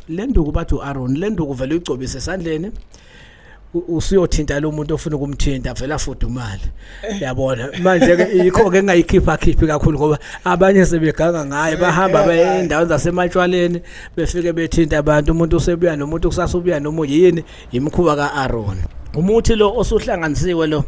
Le nduku bathi uAron, le nduku vele uyigcobise esandleni, usuyothinta lo muntu ofuna ukumthinta, vele afudumale. Yabona manje ke yikho ke engayikhipha khiphi kakhulu, ngoba abanye sebeganga ngaye, bahamba baye endaweni zasematshwaleni, befike bethinta abantu, umuntu usebuya nomuntu kusasa ubuya nomunye. Yini imikhuba kaAron? Umuthi lo osuhlanganisiwe lo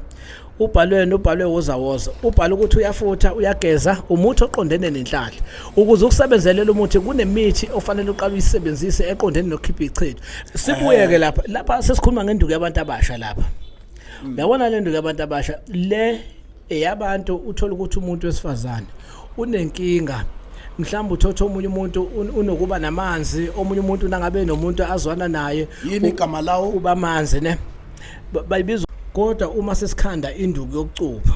ubhalweni, ubhalwe wozawoza, ubhala ukuthi uyafutha, uyageza, umuthi oqondene nenhlanhla. Ukuze ukusebenzelela umuthi kunemithi ofanele uqale uyisebenzise eqondene nokukhipha ichitho. Sibuye-ke lapha, lapha sesikhuluma ngenduku yabantu abasha lapha. Uyabona le nduku yabantu abasha le eyabantu, uthola ukuthi umuntu wesifazane unenkinga, mhlawumbe uthotha omunye umuntu unokuba namanzi, omunye umuntu nangabe nomuntu azwana naye. Yini igama lawo? Uba amanzi ne bayibiza. Kodwa uma sesikhanda induku yokucupha,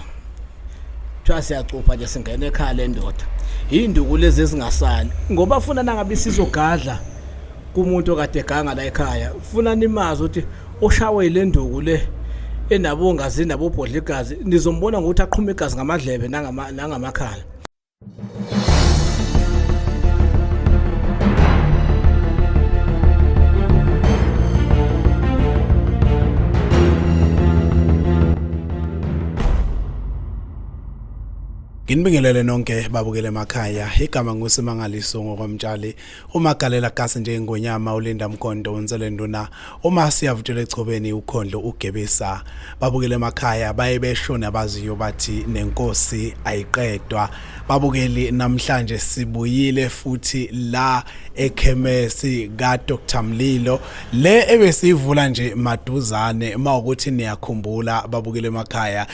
kuthiwa siyacupha nje, singena ekhaya lendoda, induku lezi ezingasali, ngoba funa nangabe isizogadla kumuntu okade eganga la ekhaya, funa nimazi ukuthi oshawe le nduku le enabongazi nabobhodla igazi, nizombona ngokuthi aqhuma igazi ngamadlebe nangamakhala. Nginibingelele nonke babukele emakhaya. Igama nguSimangaliso ngokwamtshali, umagalela gasi njengonyama ulinda mkhonto unsele nduna uma siyavutshela echobeni ukhondlo ugebisa. Babukele emakhaya, baye beshona abaziyo bathi nenkosi ayiqedwa. Babukeli, namhlanje sibuyile futhi la ekhemesi ka Dr Mlilo le ebesivula nje maduzane, mawukuthi niyakhumbula babukele emakhaya.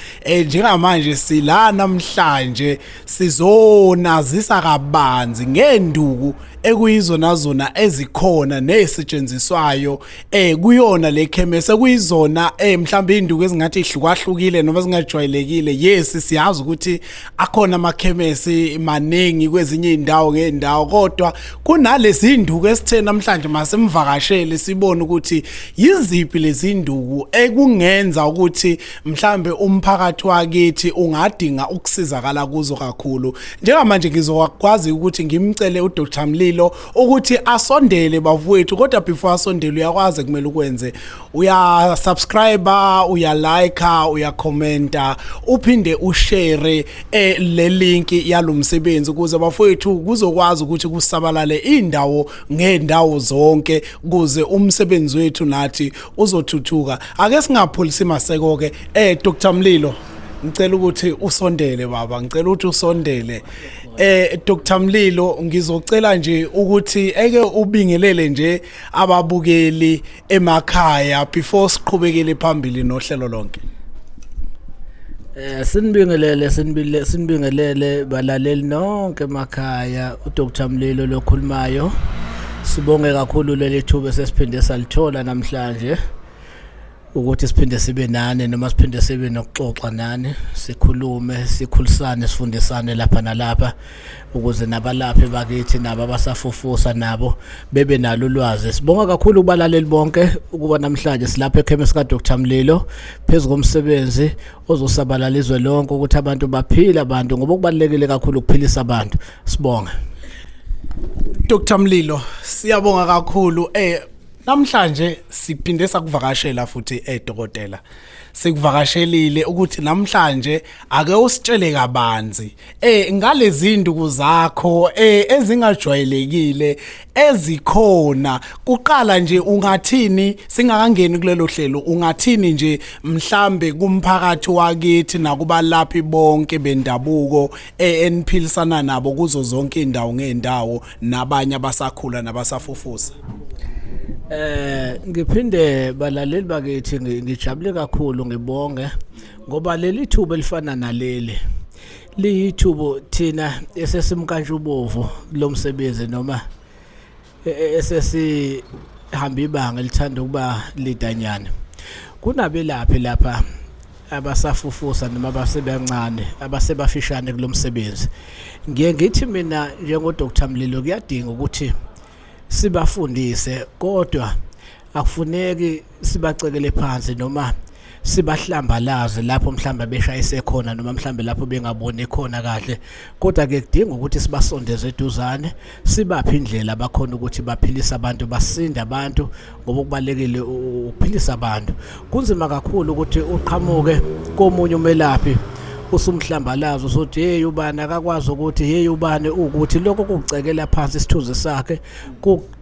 Njengamanje sila namhlanje sizonazisa kabanzi ngenduku ekuyizona zona ezikhona nezisetshenziswayo kuyona le khemesi, ekuyizona mhlawumbe induku ezingathi ihlukahlukile noma zingajwayelekile. Yes, siyazi ukuthi akhona amakhemesi maningi kwezinye indawo ngeendawo, kodwa kunalezi induku esithe namhlanje masimvakashele sibone ukuthi yiziphi lezi induku ekungenza ukuthi mhlambe umphakathi wakithi ungadinga ukusizakala kuzo kakhulu. Njengamanje ngizokwazi ukuthi ngimcele uDr Mlilo ukuthi asondele bafowethu, kodwa before asondele uyakwazi kumele ukwenze, uya subscribe, uya like, uya commenta, uphinde ushare le link yalomsebenzi ukuze bafowethu kuzokwazi ukuthi kusabalale indawo ngendawo zonke, kuze umsebenzi wethu nathi uzothuthuka. Ake singapholisi maseko ke. Dr Mlilo, ngicela ukuthi usondele baba, ngicela ukuthi usondele. Dr Mlilo, ngizocela nje ukuthi eke ubingelele nje ababukeli emakhaya before siqhubekele phambili nohlelo lonke. Sinibingelele, sinibile, sinibingelele balaleli nonke emakhaya. uDr Mlilo lokhulumayo. Sibonge kakhulu leli thuba sesiphinde salithola namhlanje ukuthi siphinde sibe nani, noma siphinde sibe nokuxoxa nani, sikhulume, sikhulisane, sifundisane lapha nalapha, ukuze nabalaphi bakithi nabo abasafufusa nabo bebe nalo ulwazi. Sibonga kakhulu kubalaleli bonke ukuba namhlanje silapha ekhemisi kaDr Mlilo phezu komsebenzi ozosabalala izwe lonke ukuthi abantu baphile abantu, ngoba kubalulekile kakhulu ukuphilisa abantu. Sibonge. Dr Mlilo, siyabonga kakhulu. Namhlanje siphinde sakuvakashela futhi dokotela. Sikuvakashelile ukuthi namhlanje ake usitshele kabanzi ngalezi nduku zakho ezingajwayelekile ezikhona. Kuqala nje ungathini, singakangeni kulelo hlelo, ungathini nje mhlambe kumphakathi wakithi nakubalaphi bonke bendabuko eniphilisana nabo kuzo zonke indawo ngeendawo, nabanye abasakhula nabasafufusa? Ngiphinde balaleli bakithi, ngijabule kakhulu, ngibonge ngoba leli thuba elifana naleli liyithubo thina esesimkantshubovu lomsebenzi, noma esesihamba ibanga elithanda ukuba lidanyana. Kunabelaphi lapha abasafufusa noma abasebancane abasebafishane kulomsebenzi. Ngiye ngithi mina njengo Dr Mlilo kuyadinga ukuthi sibafundise, kodwa akufuneki sibacekele phansi noma Sibahlambalaze lapho mhlawumbe beshayise khona noma mhlawumbe lapho bengaboni khona kahle, kodwa ke kudinga ukuthi sibasondeze eduzane, sibaphe indlela bakhona ukuthi baphilise abantu, basinde abantu, ngoba kubalekile ukuphilisa abantu. Kunzima kakhulu ukuthi uqhamuke komunye umelaphi usumhlambalazo usuthi hey ubani akakwazi ukuthi hey ubani ukuthi, lokho kucekela phansi isithunzi sakhe,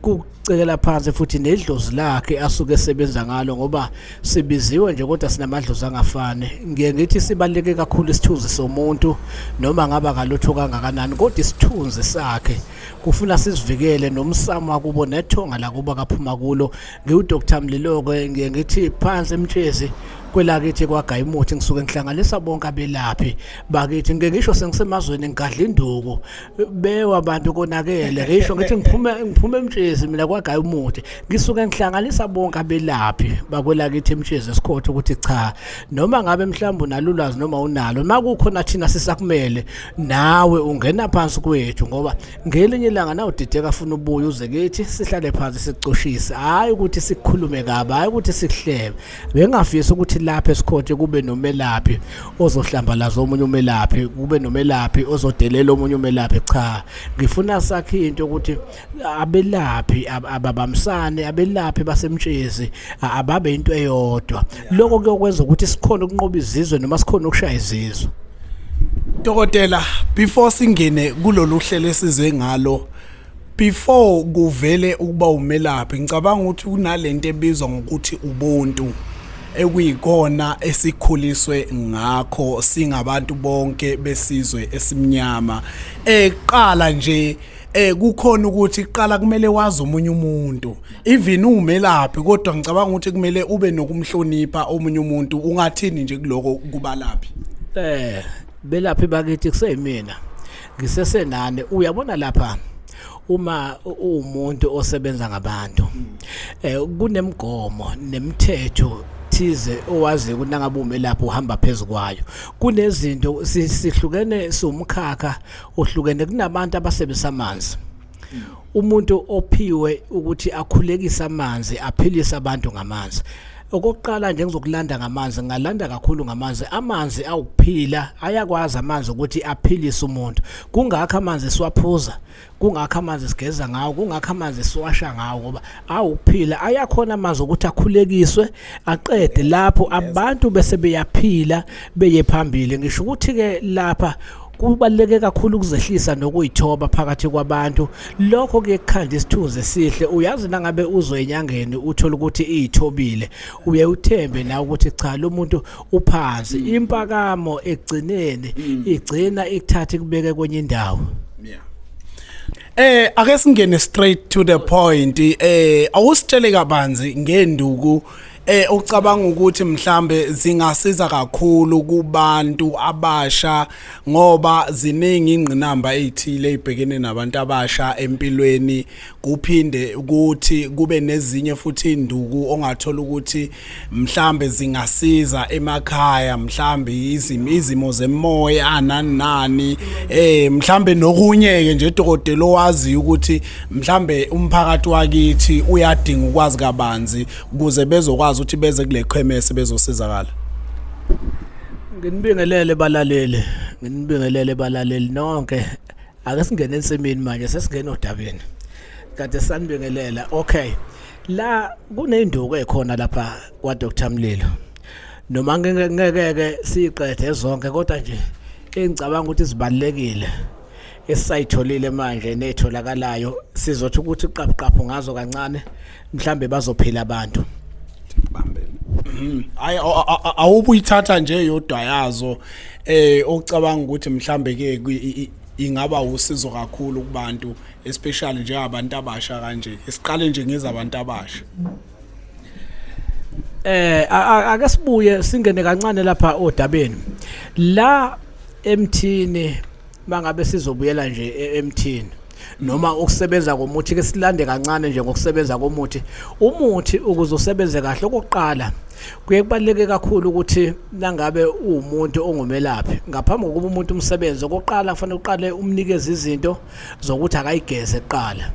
kucekela phansi futhi nedlozi lakhe asuke esebenza ngalo, ngoba sibiziwe nje kodwa sinamadlozi angafani. Ngiye ngithi sibaluleke kakhulu isithunzi somuntu, noma ngaba kalutho kangakanani, kodwa isithunzi sakhe kufuna sizivikele, nomsamo wakubo nethonga lakubo akaphuma kulo. NgiwuDr Mlilo-ke, ngiye ngithi phansi emtshezi kwelakithi kwaGayimuthi, ngisuke ngihlanganisa bonke abelaphi bakithi. Ngike ngisho sengisemazweni ngigadla induku bewa abantu konakele, ngisho ngithi ngiphume emtshezi mina kwaGayimuthi, ngisuke ngihlanganisa bonke abelaphi bakwelakithi emtshezi esikhotha ukuthi cha, noma ngabe mhlawumbe unalo ulwazi noma unalo, makukhona thina sisakumele nawe ungena phansi kwethu, ngoba ngelinye ilanga na udideka afuna ubuye uze kithi sihlale phansi sikucoshise, hayi ukuthi sikukhulume kabi, hayi ukuthi sikuhlebe. Bengingafisi ukuthi lapha esikhothe kube nomelaphi ozohlambalaza omunye umelaphi, kube nomelaphi ozodelela omunye umelaphi. Cha, ngifuna sakhe into ukuthi abelaphi ababambisane, abelaphi basemtshezi ababe into eyodwa. Lokho kuyokwenza ukuthi sikhone ukunqoba izizwe noma sikhone ukushaya izizwe. Dokotela, before singene kulolu hlelo esizwe ngalo, before kuvele ukuba umelaphi, ngicabanga ukuthi kunalento ebizwa ngokuthi ubuntu, ekuyikona esikhuliswe ngakho singabantu bonke besizwe esimnyama. Eqala nje kukhona ukuthi kuqala kumele wazi omunye umuntu, even umelaphi, kodwa ngicabanga ukuthi kumele ube nokumhlonipha omunye umuntu. Ungathini nje kuloko kubalaphi? Belaphi bakithi, kuseyimina ngisesenane. Uyabona lapha uma uwumuntu osebenza ngabantu, kunemigomo nemithetho thize owazi ukuthi nangabe umelaphi uhamba phezukwayo. Kunezinto sihlukene, siwumkhakha ohlukene. Kunabantu abasebenzisa amanzi, umuntu ophiwe ukuthi akhulekise amanzi, aphilise abantu ngamanzi. Okokuqala nje ngizokulanda ngamanzi, ngingalanda kakhulu ngamanzi. Amanzi awukuphila, ayakwazi amanzi ukuthi aphilise umuntu. Kungakho amanzi siwaphuza, kungakho amanzi sigeza ngawo, kungakho amanzi siwasha ngawo, ngoba awukuphila. Ayakhona amanzi ukuthi akhulekiswe aqede lapho abantu bese beyaphila beye phambili. Ngisho ukuthi-ke lapha kubaluleke kakhulu ukuzehlisa nokuyithoba phakathi kwabantu. Lokho kuye kukhanda isithunzi esihle. Uyazi nangabe uzwe enyangeni uthola ukuthi iyithobile, uye uthembe nawe ukuthi cha, lo muntu uphansi. Impakamo ekugcineni igcina ikuthatha ikubeke kwenye indawo. Ake singene straight to the point. Awusitshele kabanzi ngenduku ucabanga ukuthi mhlambe zingasiza kakhulu kubantu abasha, ngoba ziningi ingqinamba ezithile ezibhekene nabantu abasha empilweni, kuphinde ukuthi kube nezinye futhi induku ongathola ukuthi mhlambe zingasiza emakhaya, mhlambe izimo zemoya nani nani, mhlambe nokunye ke nje dokotela owazi ukuthi mhlambe umphakathi wakithi uyadinga ukwazi kabanzi ukuze bezokwazi ukuthi beze kule khemesi bezosizakala. Nginibingelele balaleli, nginibingelele balaleli nonke. Ake singene ensimini manje, sesingena odabeni. Kade sanibingelela. Okay. La kunenduku ekhona lapha kwa Dr Mlilo. Noma ngeke ke siqede zonke, kodwa nje engicabanga ukuthi zibalekile esisayitholile manje netholakalayo, sizothi ukuthi qaphu ngazo kancane, mhlambe bazophila abantu. Bambele. Hayi, awubuyithatha nje yodwa yazo ocabanga ukuthi mhlambe ke ingaba usizo kakhulu kubantu, especially njengabantu abasha kanje. Siqale nje ngezabantu abasha. Ake sibuye singene kancane lapha odabeni la emthini. Mangabe sizobuyela nje emthini noma ukusebenza komuthi, ke silande kancane nje ngokusebenza komuthi. Umuthi ukuze usebenze kahle, okokuqala kuye kubaluleke kakhulu ukuthi nangabe uwumuntu ongumelaphi, ngaphambi kokuba umuntu umsebenze, okokuqala kufanele uqale umnikeze izinto zokuthi akayigeze kuqala.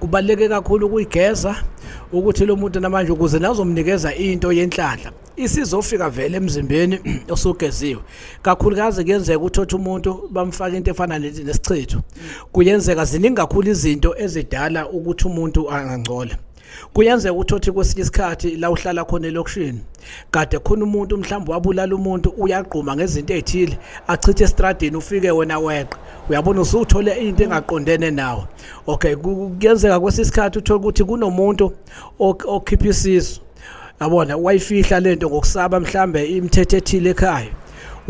Kubaluleke kakhulu ukuyigeza ukuthi lo muntu namanje ukuze nazomnikeza into yenhlanhla. Isizofika vele emzimbeni osugeziwe. Kakhulukazi kuyenzeka uthothe umuntu bamfaka into efana nesichitho. Kuyenzeka ziningi kakhulu izinto ezidala ukuthi umuntu angangcola. Kuyenzeka uthothe kwesinye isikhathi la uhlala khona elokishini kade khona umuntu mhlawumbe wabulala umuntu, uyagquma ngezinto ezithile achithe estradini, ufike wena weqa, uyabona usuthole into engaqondene nawe. Okay, kuyenzeka kwesinye isikhathi uthole ukuthi kunomuntu okhipha isisu, yabona, wayifihla lento ngokusaba mhlambe imithetho ethile ekhaya.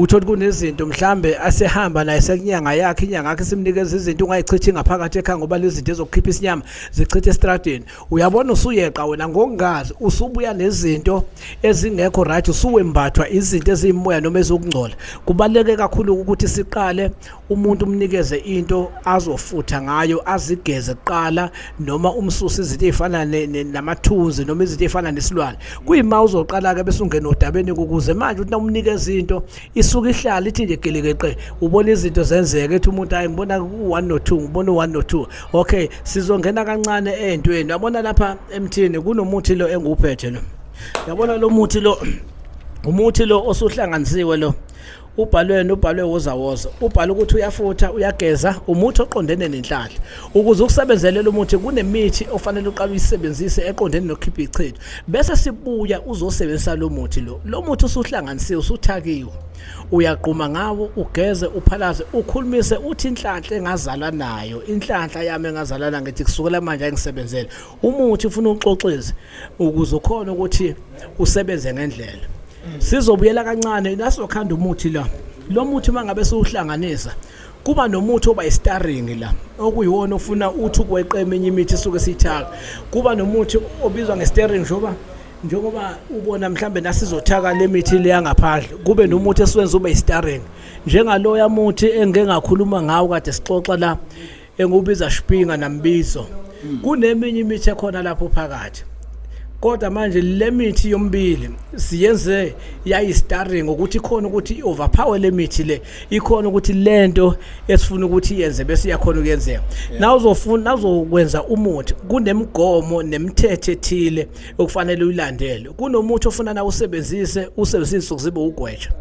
Uthola kunezinto mhlambe asehamba naye sekunyanga yakhe, inyanga yakhe simnikeza izinto ungayichithi ngaphakathi ekhaya ngoba lezi zinto ezokukhipha isinyama zichithe estradini. Uyabona usuyeqa wena ngokungazi, usubuya nezinto ezingekho right, usuwembathwa izinto eziyimoya noma ezokungcola. Kubaluleke kakhulu ukuthi siqale umuntu umnikeze into azofutha ngayo, azigeze kuqala, noma umsuse izinto ezifana namathunzi noma izinto ezifana nesilwane. Kuyima uzoqala ke bese ungena odabeni, ukuze manje uthi nawumnikeza into isuke ihlala ithi nje gelekeqe, ubona izinto zenzeka, ethi umuntu hayi ngibona u1 no2, ngibona u1 no2. Okay, sizongena kancane entweni. Yabona lapha emthini kunomuthi lo engiwuphethe lo, yabona lo muthi lo, umuthi lo osuhlanganisiwe lo, ubhalweni ubhalwe woza woza, ubhala ukuthi uyafutha, uyageza, umuthi oqondene nenhlanhla. Ukuze ukusebenzelela umuthi kunemithi ofanele uqale uyisebenzise eqondene nokukhipha ichitho, bese sibuya uzosebenzisa lo muthi lo. Lo muthi usuhlanganisiwe, usuthakiwe, uyagquma ngawo, ugeze, uphalaze, ukhulumise uthi inhlanhla engazalwa nayo, inhlanhla yami engazalwa, ngithi kusukela manje ayingisebenzele. Umuthi ufuna uxoxise ukuze ukhona ukuthi usebenze ngendlela. Sizobuyela kancane nasokhanda umuthi la. Lo muthi mangabe siwuhlanganisa kuba nomuthi oba i-starring la, okuyiwona ofuna uthi ukweqa eminye imithi isuke siyithaka. Kuba nomuthi obizwa nge-starring, njengoba ubona mhlambe nasizothaka le mithi le yangaphandle, kube nomuthi esiwenza ube i-starring, njengaloya muthi engike ngakhuluma ngawo kade sixoxa la, engubiza shpinga nambizo. Kuneminye imithi ekhona lapho phakathi, kodwa manje le mithi yombili siyenze yayi-starring ukuthi ikhona ukuthi i-overpower le mithi le, ikhona ukuthi lento esifuna ukuthi iyenze bese iyakhona ukuyenzeka. Nawuzofuna, nawuzokwenza umuthi, kunemigomo nemithetho ethile okufanele uyilandele. Kunomuthi ofuna na usebenzise, usebenzise insuku zibe ugweja,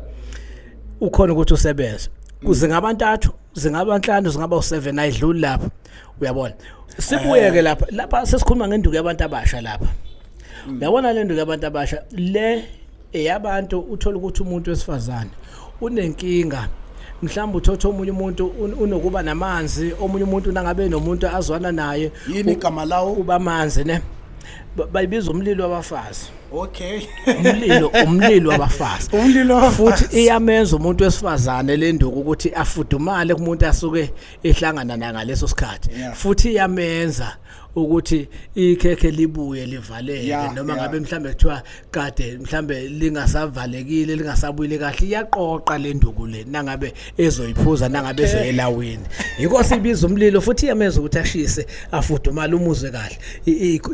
ukhona ukuthi usebenze. Zingaba ntathu, zingaba nhlanu, zingaba u7, ayidluli lapho, uyabona. Sibuye ke lapha, lapha sesikhuluma ngenduku yabantu abasha lapha. Uyabona le nduku yabantu abasha le, eyabantu uthola ukuthi umuntu wesifazane unenkinga, mhlawumbe uthotha omunye umuntu unokuba namanzi, omunye umuntu nangabe nomuntu azwana naye. Yini igama lawo? Uba manzi ne. Bayibiza umlilo wabafazi. Umlilo wabafazi. Umlilo wabafazi. Futhi iyamenza umuntu wesifazane le nduku ukuthi afudumale kumuntu asuke ehlangana naye ngaleso sikhathi. Futhi iyamenza ukuthi ikhekhe libuye livaleke, noma ngabe mhlambe kuthiwa kade mhlambe lingasavalekile, lingasabuyile kahle, iyaqoqa le nduku le nangabe ezoyiphuza, nangabe ezoyelawini. Yikho sibiza umlilo. Futhi iyamenza ukuthi ashise, afudumale, umuzwe kahle.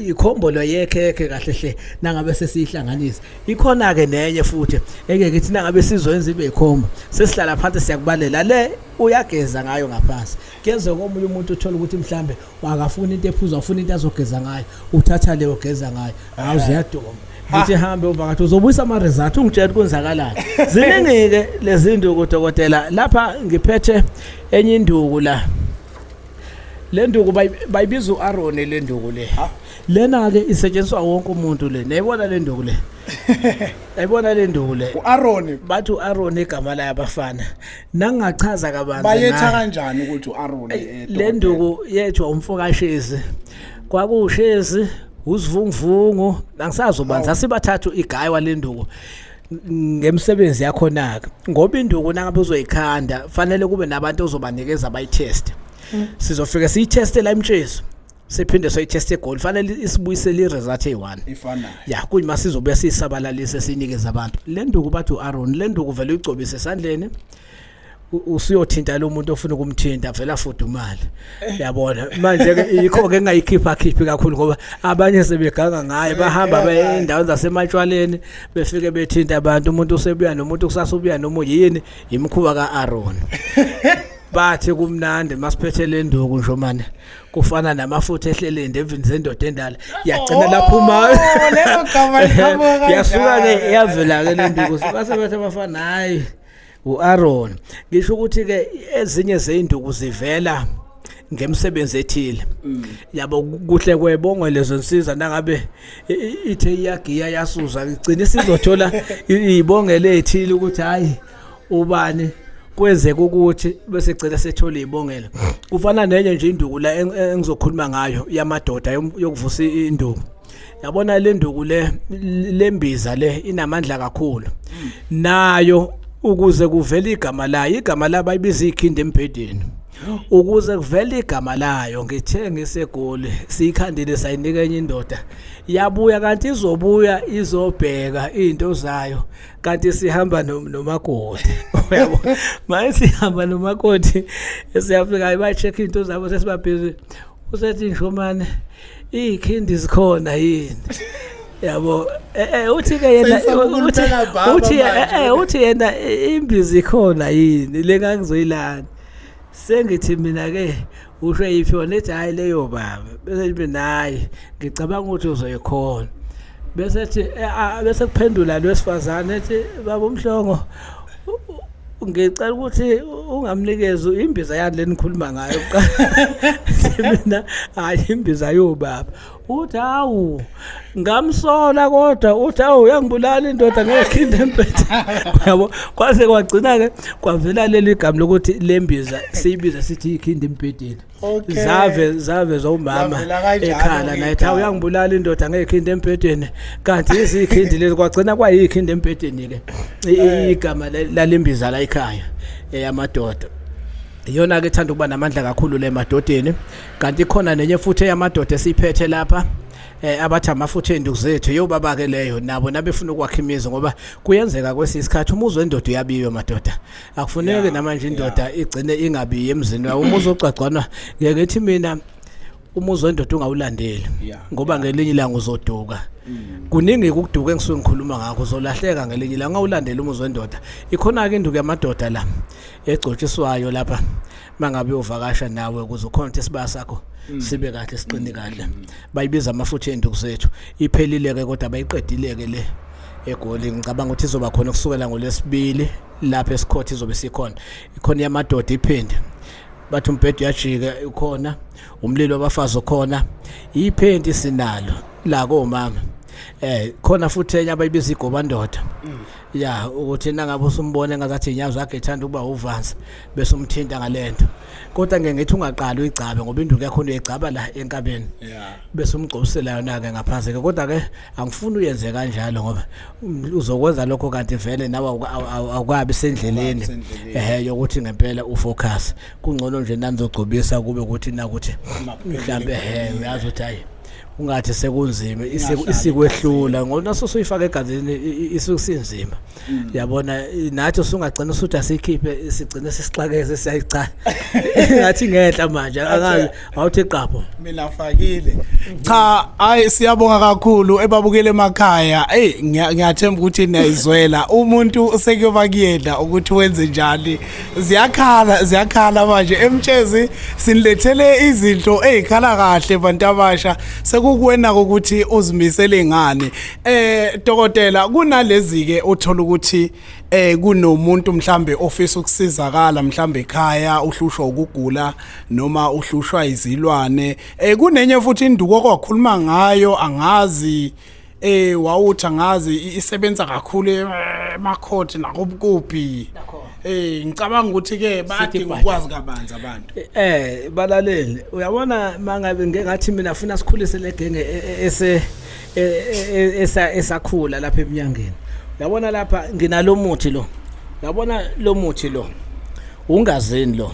Ikhombolo yekhekhe kahle hle nangabe sesiyihlanganisa. Ikhona ke nenye futhi eke ngithi nangabe sizoyenza ibe ikhombo, sesihlala phansi siyakubalela. Le uyageza ngayo ngaphansi. Kuyenzeka omunye umuntu uthola ukuthi mhlambe akafuni into ephuzwa, ufuna into azogeza ngayo, uthatha leyo geza ngayo, hawu ziyaduma. Ngithi hambe uvakathi, uzobuyisa ama result, ungitshela kwenzakalani. Ziningi-ke lezi nduku dokotela. Lapha ngiphethe enye induku la. Le nduku bayibiza u-Aaron le nduku le. Lena ke isetshenziswa wonke umuntu le. Nayibona le nduku le, yayibona le nduku le. U-Aaron. Bathi u-Aaron igama layo abafana. Nangingachaza kabanzi Bayetha ngayo. kanjani ukuthi u-Aaron? Le nduku yethwa umfokashezi, kwakuwushezi, usivunguvungu, angisazi ubani, sasibathathu igaywa le nduku ngemsebenzi yakhona-ke, ngoba induku nangabe uzoyikhanda fanele kube nabantu ozobanikeza bayitheste. Sizofike siyitheste la eMtshezi, siphinde soyitheste eGoli, fanele isibuyisele i-result eyi-one ifanayo. Ya, kuyima sizobuya siyisabalalise, siyinikeze abantu le nduku. Bathi u-Aaron le nduku vele uyigcobise esandleni, usuyothinta lo muntu ofuna ukumthinta, vele afudumale, yabona. Manje ke yikho ke engayikhipha khiphi kakhulu ngoba abanye sebeganga ngayo, bahamba baye endaweni zasematshwaleni, befike bethinta abantu, umuntu usebuya nomuntu kusasa, ubuya noma yini, imikhuba ka-Aaron. Bathi kumnandi masiphethe le nduku nje manje. Kufana namafutha ehlele endevini zendoda endala, yagcina lapho uma Oh, lelo gama liqhamuka kanjani? Yasuka ke yavela ke le nduku, base bathi abafana, hayi, uAaron. Ngisho ukuthi ke ezinye zezinduku zivela ngemisebenzi ethile, yabo. Kuhle kwebongo lezo nsiza nangabe ithe iyagiya yasuza, igcina isizothola ibongele ethile ukuthi hayi, ubani kwenzeka ukuthi bese gcina sethola izibongelo. Kufana nenye nje induku la engizokhuluma ngayo yamadoda, yokuvusa induku. Yabona le nduku le, lembiza le inamandla kakhulu nayo. Ukuze kuvele igama layo, igama layo bayibiza ikhindi embhedeni. Ukuze kuvele igama layo, ngithe ngiseGoli siyikhandile, sayinika enye indoda, yabuya kanti izobuya izobheka izinto zayo, kanti sihamba nomakoti, uyabo. Manje sihamba nomakoti, siyafika ba-check into zabo, sesibabhizi, usethi nshomane, iyikhindi zikhona yini? Yabo, uthi ke yena Seyisaba uthi ukulibeka baba uthi manje. Uthi yena imbiza ikhona yini le ngangizoyilanda? Sengithi mina ke, usho yiphi yona? Ethi hayi, leyo baba. Bese ngithi mina, hayi, ngicabanga ukuthi uzoyikhona. Bese ethi bese kuphendula lwesifazane ethi, baba uMhlongo, ngicela ukuthi ungamnikezi imbiza yani lenikhuluma ngayo kuqala. Mina, hayi, imbiza yobaba. Uthi hawu, ngamsola, kodwa uthi hawu, uyangibulala indoda ngekhindi empethe, yabo. Kwase kwagcina ke kwavela leli gama lokuthi lembiza siyibiza sithi ikhindi embhedeni. Zave zomama Lavela kanjalo ekhala naye, igama. hawu, uyangibulala indoda ngekhindi embhedeni, kanti izikhindi lezi kwagcina kwayikhindi embhedeni ke igama lalembiza la ekhaya eyamadoda. Iyona ke ethanda ukuba namandla kakhulu le madodeni. Kanti khona nenye futhi eyamadoda esiyiphethe lapha, abathi amafutha enduku zethu, yobaba ke leyo, nabo nabefuna ukwakha imizi, ngoba kuyenzeka kwesinye isikhathi umuzi wendoda uyabiwa, madoda. Akufuneki namanje indoda igcine ingabiyi emzini wayo, umuzi ogcagcwanwa. Ngeke ngithi mina umuzi wendoda ungawulandeli, ngoba ngelinye ilanga uzoduka. Kuningi ukuduka engisuke ngikhuluma ngakho, uzolahleka ngelinye ilanga ungawulandeli umuzi wendoda. Ikhona-ke induku yamadoda la egcotshiswayo lapha mangabe uyovakasha nawe, ukuze ukhona ukuthi isibaya sakho sibe kahle, siqine kahle. Bayibiza amafutha enduku zethu. Iphelile-ke kodwa, bayiqedile-ke le eGoli. Ngicabanga ukuthi izoba khona kusukela ngolwesibili lapha esikhothi, izobe sikhona. Ikhona yamadoda iphinde bathi umbhedo uyajika, ukhona umlilo wabafazi, ukhona iphenti sinalo la komama. Khona futhi enye abayibiza igobandoda, ya, ukuthi nangabe usumbone ngazathi inyawo zakhe ethanda ukuba uvansi, bese umthinta ngalento. Kodwa ngeke ngithi ungaqali uyigcabe, ngoba induku yakho uyigcaba la enkabeni, bese umgcobisela yona ke ngaphansi ke. Kodwa ke angifuni uyenze kanjalo, ngoba uzokwenza lokho kanti vele nawe awukabi sendleleni Sendleleni. Yokuthi ngempela ufocus. Kungcono nje nanizogcobisa kube ukuthi nakuthi mhlambe uyazi ukuthi hayi, ungathi sekunzima Ingahlali. Isikwehlula ngoba naso usuyifaka egazini, isukusinzima, yabona. Nathi usungagcina usuthi asikhiphe, sigcine sisixakeze, siyayicha ngathi ngenhla manje, angazi awuthi qapho. Mina fakile. Cha, hayi, siyabonga kakhulu ebabukele emakhaya. Hey, ngiyathemba ukuthi niyayizwela. Umuntu sekuyoba kuyena ukuthi wenze njani. Ziyakhala, ziyakhala manje emtshezi, sinilethele izinto ezikhala kahle bantu abasha. Sekukuwena ukuthi uzimisele ngani. Dokotela, kunalezi ke uthola ukuthi kunomuntu mhlambe ofisa ukusizakala, mhlambe ekhaya uhlushwa ukugula noma uhlushwa izilwane. Kunenye futhi induku okwakhuluma ngayo, angazi wawuthi angazi isebenza kakhulu emakhoti nakubukuphi. Ngicabanga ukuthi ke badinga bhaja. ukwazi kabanzi abantu. Balaleli, uyabona mangabe ngeke ngathi mina funa sikhulise le genge ese esa esakhula lapha eminyangeni. Uyabona lapha nginalo muthi lo. Uyabona lo muthi lo. Ungazini lo.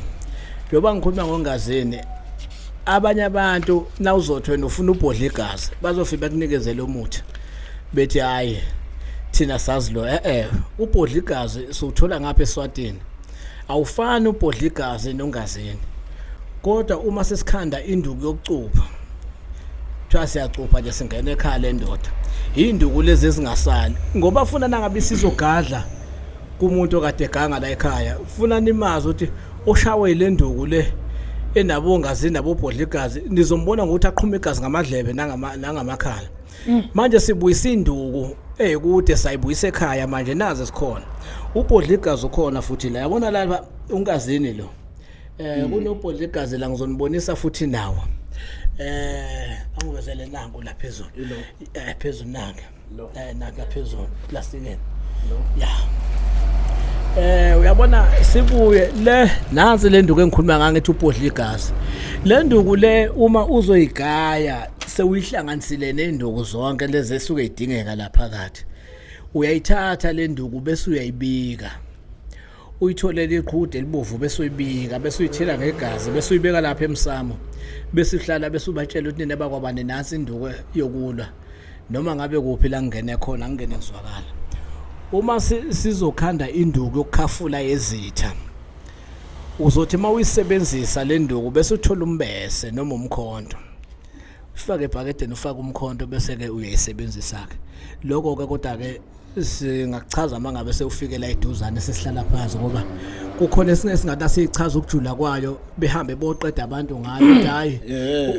Njengoba ngikhuluma ngongazini, abanye abantu nawuzothi wena ufuna ubhodla igazi, bazofika bakunikeze lo muthi, bethi hayi, thina sazi lo. Ubhodla igazi siwuthola ngapha eSwatini, awufani ubhodla igazi nongazini. Kodwa uma sesikhanda induku yokucupha, kuthiwa siyacupha nje, singena ekhaya lendoda, induku lezi ezingasali, ngoba funa nangabe isizogadla kumuntu okade eganga la ekhaya, funa nimazi ukuthi oshawe le nduku le. Enabongazi nabobhodla igazi, nizombona ngokuthi aqhuma igazi ngamadlebe nangamakhala. Manje sibuyisa induku eyikude, sayibuyisa ekhaya manje, nazi sikhona. Ubhodla igazi ukhona futhi la, yabona lapha unkazini lo. Kunobhodla igazi la, ngizonibonisa futhi nawo. Angivezele nangu la phezulu. Phezulu nangu. Nangu phezulu plastikeni. Ya. Uyabona sibuye le, nansi le nduku engikhuluma ngayo ngithi ubhodla igazi. Le nduku le uma uzoyigaya sewuyihlanganisile nenduku zonke lezi esuke idingeka lapha phakathi. Uyayithatha le nduku bese uyayibika. Uyitholele iqhude elibovu bese uyibika, bese uyithela ngegazi, bese uyibeka lapha emsamo. Bese uhlala bese ubatshela ukuthi nina bakwabani, nansi induku yokulwa. Noma ngabe kuphi la ngene khona, ngene kuzwakala. Uma sizokhanda induku yokukhafula yezitha, uzothi mawuyisebenzisa le nduku bese uthola umbese noma umkhonto, ufake ebhakedeni, ufake umkhonto, bese ke uyayisebenzisa ke lokho ke. Kodwa ke singakuchaza mangabe sewufike la eduzane, sesihlala phansi, ngoba kukhona esinye singathi asichaza ukujula kwayo, behambe boqeda abantu ngayo ukuthi hayi,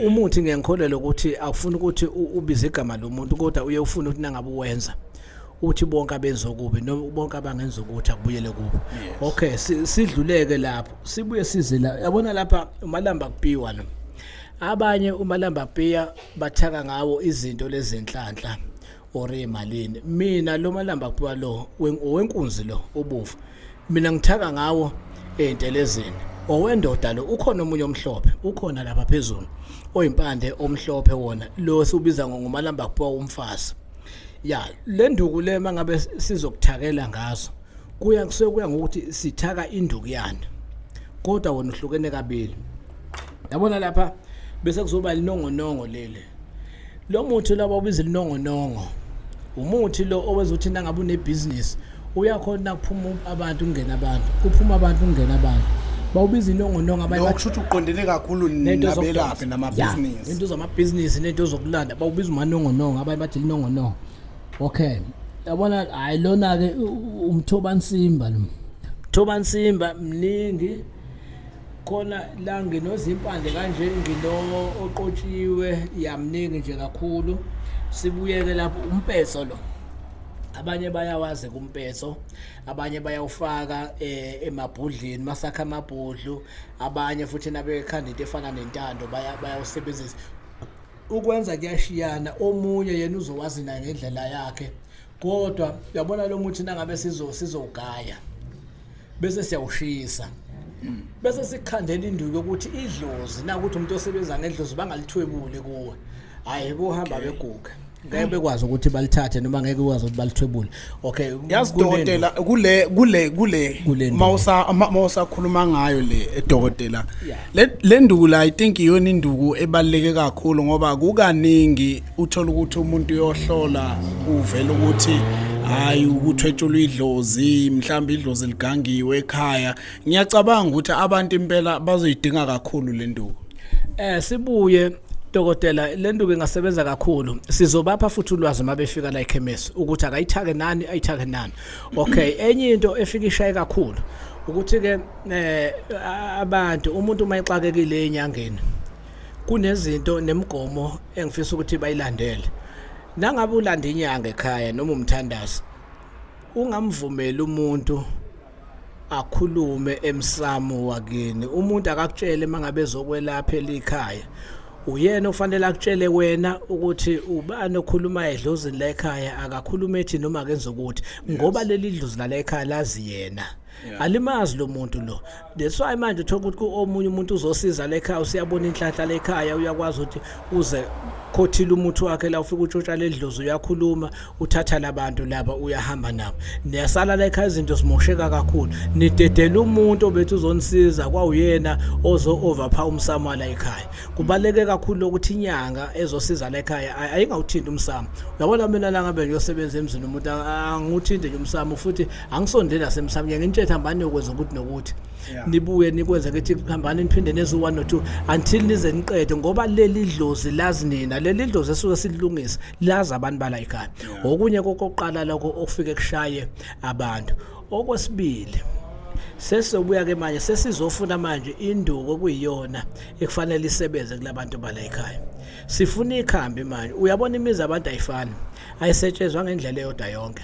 umuthi ngiyangikholelwa ukuthi akufuni ukuthi ubize igama lomuntu, kodwa uye ufune ukuthi nangabe uwenza uthi bonke abenza okubi noma bonke abangenza ukuthi akubuyele kubo. Okay, sidluleke lapho, sibuye size la. Yabona lapha umalamba kupiwa lo, abanye umalamba kupiya bathaka ngawo izinto lezinhlanhla or emalini. Mina lo malamba kupiwa lo owenkunzi lo obovu, mina ngithaka ngawo ey'ntelezini. Owendoda lo ukhona, omunye omhlophe ukhona lapha phezulu oyimpande omhlophe, wona lo siwubiza ngomalamba kupiwa umfazi. Ya, le nduku le mangabe sizokuthakela ngazo, kuya kusuke kuya ngokuthi sithaka induku yani, kodwa wona uhlukene kabili. Yabona lapha bese kuzoba linongonongo leli. Lo muthi laba ubiza ilinongonongo, umuthi lo owenza ukuthi nangabe unebhizinisi uyakhona kuphuma abantu kungena abantu, kuphuma abantu kungena abantu. Bawubiza inongonongo abanye. Lokho kusho ukuthi uqondene kakhulu nento nabelaphi zokudonsa. Namabhizinisi. Into zamabhizinisi nento zokulanda, bawubiza umanongonongo, abanye bathi linongonongo. Okay, yabona, hayi, lona ke umthobansimba lo. Mthobansimba mningi khona la, nginozimpande kanje, ngino oqotshiwe, yamningi nje kakhulu. Sibuyeke lapho umpetso lo, abanye bayawazi kumpetso, abanye bayawufaka emabhodleni masakha amabhodlu, abanye futhi nabekhanda into efana nentando bayawusebenzisa. Ukwenza kuyashiyana, omunye yena uzowazi naye ngendlela yakhe, kodwa uyabona lo muthi nangabe sizowugaya bese siyawushisa, bese sikhandela induku yokuthi idlozi nakuthi umuntu osebenza ngedlozi bangalithwebuli kuwe, hayi, bohamba beguge, ngeke bekwazi ukuthi balithathe noma ngeke ukwazi ukuthi balithwebule. Okay. Yazi dokotela, kule Kule nduku. Mawusakhuluma ngayo le, dokotela, le nduku la, I think iyona induku ebaluleke kakhulu, ngoba kukaningi uthola ukuthi umuntu uyohlola, uvela ukuthi hayi, ukuthwetshulwa idlozi, mhlawumbe idlozi ligangiwe ekhaya. Ngiyacabanga ukuthi abantu impela bazoyidinga kakhulu le nduku. Sibuye dokotela, le nduku ingasebenza kakhulu. Sizobapha futhi ulwazi mabefika la ekhemisi ukuthi akayithake nani, ayithake nani. Okay, enye into efika ishaye kakhulu ukuthi ke abantu, umuntu uma exakekile enyangeni, kunezinto nemigomo engifisa ukuthi bayilandele. Nangabe ulanda inyanga ekhaya noma umthandazi, ungamvumeli umuntu akhulume emsamo wakini. Umuntu akakutshele mangabe ezokwelapha elikhaya, uyena ofanele akutshele wena ukuthi ubani okhuluma edlozini la ekhaya, akakhulume ethi noma akenza ukuthi, ngoba leli dlozi la ekhaya lazi yena, alimazi lo muntu lo. That's why manje uthola ukuthi omunye umuntu uzosiza la ekhaya, usiyabona inhlanhla la ekhaya, uyakwazi ukuthi uze khothile umuthi wakhe la, ufika utshotsha ledlozi, uyakhuluma, uthatha labantu laba, uyahamba nabo, niyasala la ekhaya, izinto zimosheka kakhulu, nidedela umuntu obethi uzonisiza, kwawuyena ozo overpower umsamo la ekhaya. Kubaluleke kakhulu ukuthi inyanga ezosiza la ekhaya ayingawuthinti umsamo. Uyabona mina la ngabe ngiyosebenza emzini umuntu, angiwuthinte nje umsamo, futhi angisondeli nasemsamo. Ngiye nginitshele, hambani niyokwenza ukuthi nokuthi, nibuye nikwenze, ngithi hambani niphinde neze u-1 no-2 until nize niqede, ngoba leli dlozi lazi nina, leli dlozi esuke sililungisa lazi abantu bala ekhaya. Okunye kokokuqala lokho okufike kushaye abantu. Okwesibili, Sesizobuya ke manje, sesizofuna manje induku okuyiyona ekufanele isebenze kulabantu bala ekhaya. Sifuna ikhambi manje. Uyabona imizi abantu ayifani, ayisetshenzwa ngendlela eyodwa yonke.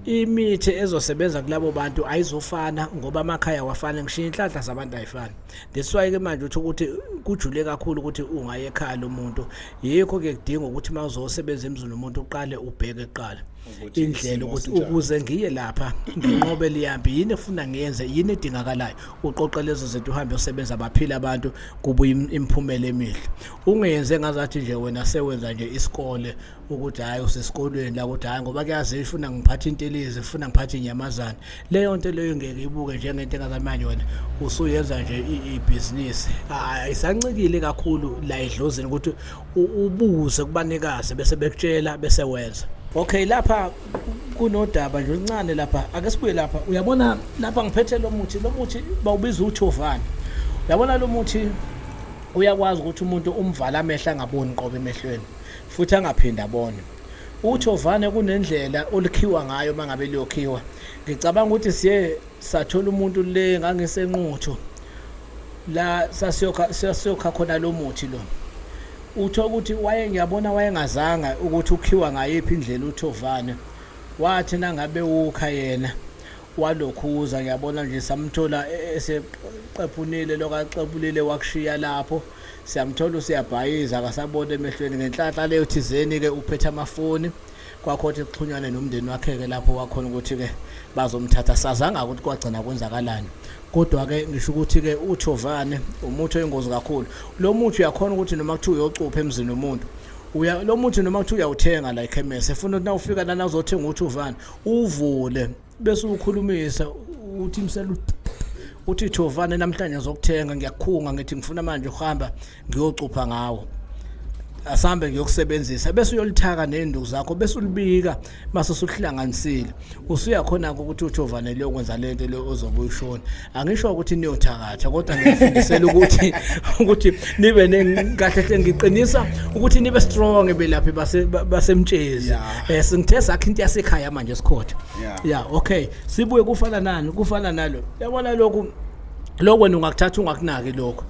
Imithi ezosebenza kulabo bantu ayizofana ngoba amakhaya awafani, ngisho inhlanhla zabantu ayifani. That's why ke manje uthi ukuthi kujule kakhulu ukuthi ungaye ekhaya lomuntu. Yikho ke kudinga ukuthi uma uzosebenza emzini womuntu uqale ubheke kuqala Ukuthi indlela isimo ukuthi sinjani. Ukuze ngiye lapha nginqobe liyambi, yini efuna ngiyenze, yini edingakalayo. Uqoqe lezo zinto, uhambe usebenza, baphile abantu, kubuye imiphumela emihle. Ungenze ngazathi nje wena sewenza nje isikole ukuthi hhayi usesikolweni la, ukuthi hhayi ngoba kuyazi ifuna ngiphathe intelizi, ifuna ngiphathe inyamazane. Leyo nto leyo ngeke ibuke njengento engazathi manje wena usuyenza nje ibhizinisi. Ayisancikile kakhulu la edlozini ukuthi ubuze kubanikazi bese bekutshela bese wenza. Okay, lapha kunodaba nje oluncane lapha, ake sibuye lapha. Uyabona lapha ngiphethe lo muthi, lo muthi bawubiza uthovane. Uyabona lo muthi uyakwazi ukuthi umuntu umvala amehlo angaboni qobe emehlweni, futhi angaphinde abone. Uthovane kunendlela olikhiwa ngayo uma ngabe liyokhiwa. Ngicabanga ukuthi siye sathola umuntu le ngangisenquthu la sasiyokha khona lo muthi lo. Utho ukuthi waye, ngiyabona wayengazanga ukuthi ukhiwa ngayiphi indlela uthovane. Wathi nangabe ukha yena walokhuza, ngiyabona nje samthola eseqephunile lokho axephulile wakushiya lapho. Siyamthola usiyabhayiza, akasaboni emehlweni. Ngenhlanhla leyo thizeni-ke uphethe amafoni, kwakho ukuthi kuxhunywane nomndeni wakhe-ke lapho wakhona ukuthi-ke bazomthatha. Sazanga ukuthi kwagcina kwenzakalani, kodwa-ke ngisho ukuthi-ke uthovane umuthi oyingozi kakhulu. Lo muthi uyakhona ukuthi noma kuthiwa uyocupha emzini womuntu, uya lo muthi noma kuthiwa uyawuthenga la ekhemesi, efuna ukuthi nawufika lana uzothenga uthovane, uvule bese ukhulumisa uthi imsela uthi thovane namhlanje ngizokuthenga, ngiyakukhunga ngithi ngifuna manje uhamba ngiyocupha ngawo, asambe ngiyokusebenzisa. Bese uyolithaka nezinduku zakho, bese ulibika mase usuhlanganisile, usuyakhona ukuthi uthovane liyokwenza lento le ozobe uyishona. Angisho ukuthi niyothakatha, kodwa ngiyafundisela ukuthi nibe kahle hle, ngiqinisa ukuthi nibe strong belaphi basemtshezi. Singithe sakhe into yasekhaya manje sikhotha. Yeah, okay, sibuye kufana nani, kufana nalo. Yabona lokhu, lokho wena ungakuthatha ungakunaki lokho.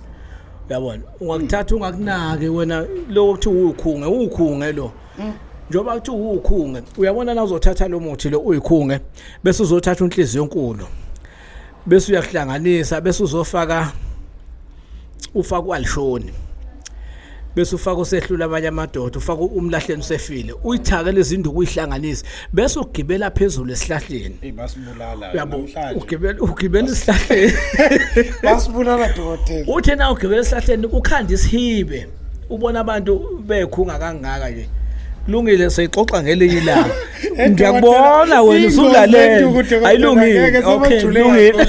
Uyabona, ungakuthatha ungakunaki wena lokho kuthiwa uyikhunge, uyikhunge lo. Njengoba kuthiwa uyikhunge, uyabona na uzothatha lo muthi lo uyikhunge, bese uzothatha unhliziyo enkulu, bese uyakuhlanganisa, bese uzofaka ufaka ualishoni, bese ufaka usehlula abanye amadoda, ufaka umlahleni usefile, uyithake lezi nduku uyihlanganise, bese ugibela phezulu esihlahleni. Ey, basibulala Uyabo, namhlanje. ugibela esihlahleni. Basibulala, dokotela. Uthi na ugibela esihlahleni ukhanda isihibe, ubona abantu bekhunga kangaka nje. Kulungile, seyixoxa ngelinye ilanga. Ngiyakubona wena usulalele. Ayilungile, okay, kulungile,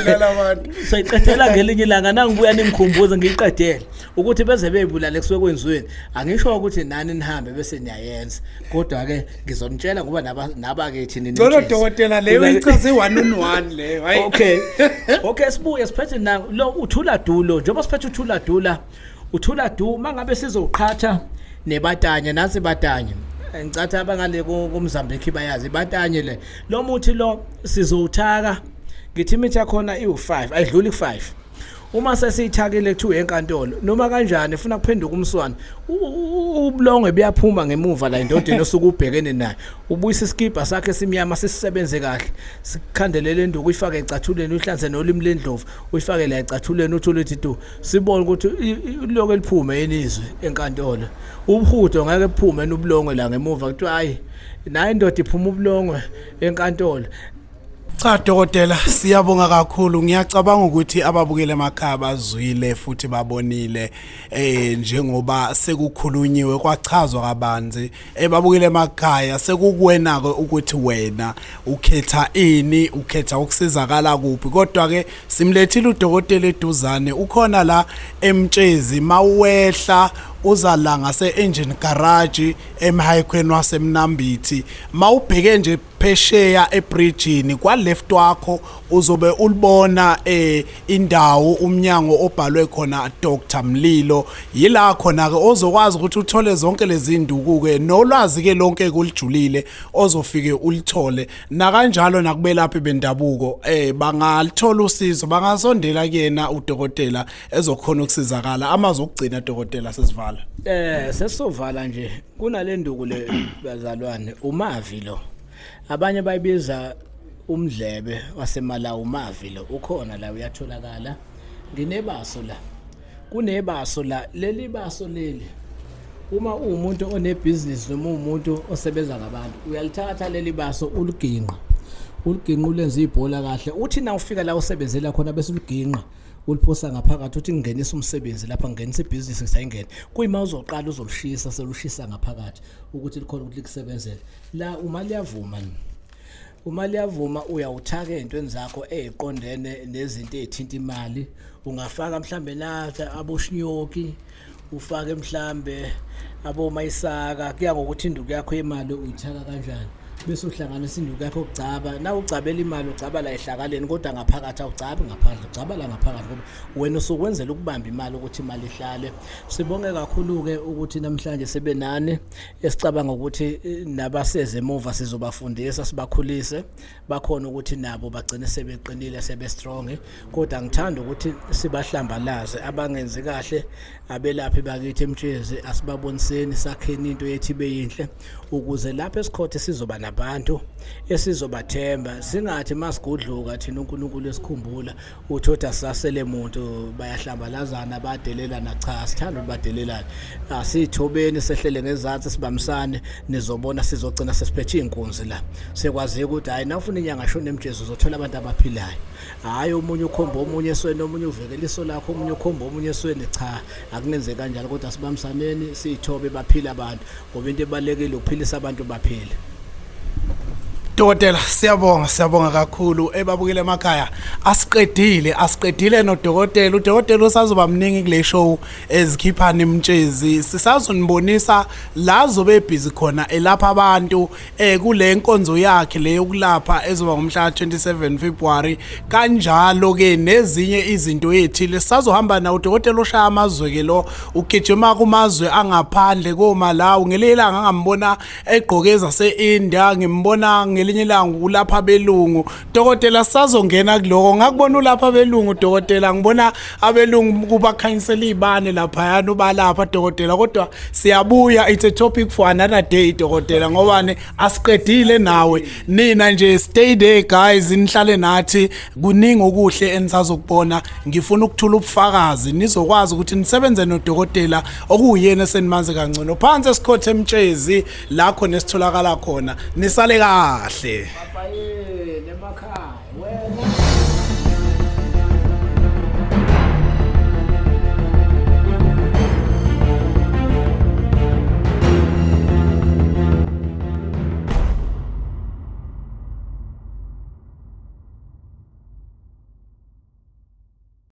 soyiqedela ngelinye ilanga. Nangibuya ningikhumbuze ngiyiqedele ukuthi beze beyibulale kusuke kwenziweni. Angisho ukuthi nani nihambe bese niyayenza, kodwa ke ngizonitshela ngoba nabakithi nini. Ngcono dokotela, leyo ichaze one on one leyo. Hayi. Okay, sibuye siphethe na lo uthula dulo. Njengoba siphethe uthula dula, uthula du mangabe sizoqhatha nebatanye, nansi batanye, ngicatha abangale kuMozambique bayazi batanye le. Lo muthi lo sizowuthaka, ngithi imithi yakhona iwu5, ayidluli ku5. Uma sesiyithakile kuthiwa enkantolo noma kanjani ufuna kuphenduka umswana, ubulongwe buyaphuma ngemuva la endodeni osuke ubhekene nayo. Ubuyisa isikibha sakhe simnyama, sisisebenze kahle, sikhandelele induku, uyifake ecathulweni, uyihlanze nolimi lendlovu, uyifake la ecathulweni, uthule uthi tu, sibone ukuthi lokho eliphume yini izwi enkantolo. Ubuhudo ngeke buphume nobulongwe la ngemuva, kuthiwa hayi nayo indoda iphuma ubulongwe enkantolo. Cha dokotela, siyabonga kakhulu. Ngiyacabanga ukuthi ababukele emakhaya bazwile futhi babonile njengoba sekukhulunyiwe kwachazwa kabanzi. Ebabukele emakhaya, sekukuwena ke ukuthi wena ukhetha ini, ukhetha ukusizakala kuphi. Kodwa ke simlethile udokotela eduzane, ukhona la eMtshezi, mawehla uza la ngase Engine Garage emhighway wasemnambithi, mawubheke nje. Phesheya ebridgini kwa left wakho uzobe ulibona indawo, umnyango obhalwe khona Dr Mlilo. Yila khona ke ozokwazi ukuthi uthole zonke lezi nduku ke nolwazi ke lonke kulijulile ozofike ulithole. Nakanjalo nakubelaphi bendabuko bangalithola usizo, bangasondela kuyena udokotela ezokhona ukusizakala. Amazwi okugcina, dokotela, sesivala. Sesizovala nje. Kunale nduku le, bazalwane, umavi lo. Abanye bayibiza umdlebe waseMalawi. Umavi lo ukhona la, uyatholakala. Nginebaso la, kunebaso la. Leli baso leli, uma uwumuntu onebhizinisi noma uwumuntu osebenza ngabantu, uyalithatha leli baso, uliginqa, uliginqa, ulenze ibhola kahle. Uthi na ufika la usebenzela khona, bese uliginqa, uliphosa ngaphakathi, uthi ngingenisa umsebenzi lapha, ngingenisa ibhizinisi, ngisayingena. Kuyima uzoqala uzolushisa, selushisa ngaphakathi ukuthi likhona ukuthi likusebenzele la. Uma liyavuma, uma liyavuma, uyawuthaka ey'ntweni zakho ey'qondene nezinto ey'thinta imali. Ungafaka mhlambe natha aboshinyoki, ufake mhlambe abomayisaka, kuya ngokuthi induku yakho yemali uyithaka kanjani. Bese uhlanganisa induku yakho okugcaba. Na ugcabela imali, ugcaba la ehlakaleni, kodwa ngaphakathi awugcabi, ngaphandle ugcaba la ngaphakathi, ngoba wena usukwenzela ukubamba imali, ukuthi imali ihlale. Sibonge kakhulu-ke ukuthi namhlanje sibe nani. Esicabanga ukuthi nabaseze emuva sizobafundisa, sibakhulise, bakhona ukuthi nabo bagcine sebeqinile, sebe strong. Kodwa ngithanda ukuthi sibahlambalaze abangenzi kahle abelaphi bakithi eMtshezi. Asibaboniseni, sakheni into yethi beyinhle, ukuze lapha esikhothe sizoba nabantu esizobathemba. Singathi masigudluka thina, uNkulunkulu esikhumbula, uthi othi asasele muntu, bayahlambalazana, badelelana. Cha, sithanda ukuthi badelelane. Asithobeni, sehlele ngezansi, sibambisane. Nizobona sizogcina sesiphethe iy'nkunzi la, sekwaziyo ukuthi hhayi, nawufuna inyanga shona eMtshezi, uzothola abantu abaphilayo. Hhayi, omunye ukhomba omunye esweni, omunye uvekela iso lakho, omunye ukhomba omunye esweni. Cha, akungenzeki kanjalo, kodwa sibambisaneni, siyithobe, baphile abantu, ngoba into ebalulekile ukuphilisa abantu baphile. Dokotela, siyabonga, siyabonga kakhulu. Ebabukile emakhaya, asiqedile, asiqedile nodokotela. Udokotela usazoba mningi kule show ezikhiphana imtshezi. Sisazonibonisa la zobe ebhizi khona elapha abantu kule nkonzo yakhe le yokulapha ezoba ngomhla 27 February, kanjalo ke nezinye izinto ezithile. Sisazohamba na udokotela oshaya amazwe ke lo, ugijima kumazwe angaphandle koMalawi. Ngelinye ilanga ngambona egqoke ezase-India, ngimbona ngelinye ilanga kulapha abelungu. Dokotela, sisazongena kuloko. Ngakubona ulapha abelungu, dokotela, ngibona abelungu kubakhanyisela iy'bane laphayana ubalapha, dokotela. Kodwa siyabuya, it's a topic for another day, dokotela, ngobani asiqedile nawe. Nina nje stay there guys, nihlale nathi, kuningi okuhle enisazokubona. Ngifuna ukuthula ubufakazi, nizokwazi ukuthi nisebenze nodokotela okuwuyena esenimanzi kangcono phansi esikhothe eMtshezi, la khona esitholakala khona. Nisale kahle. Papaye, emakhaya.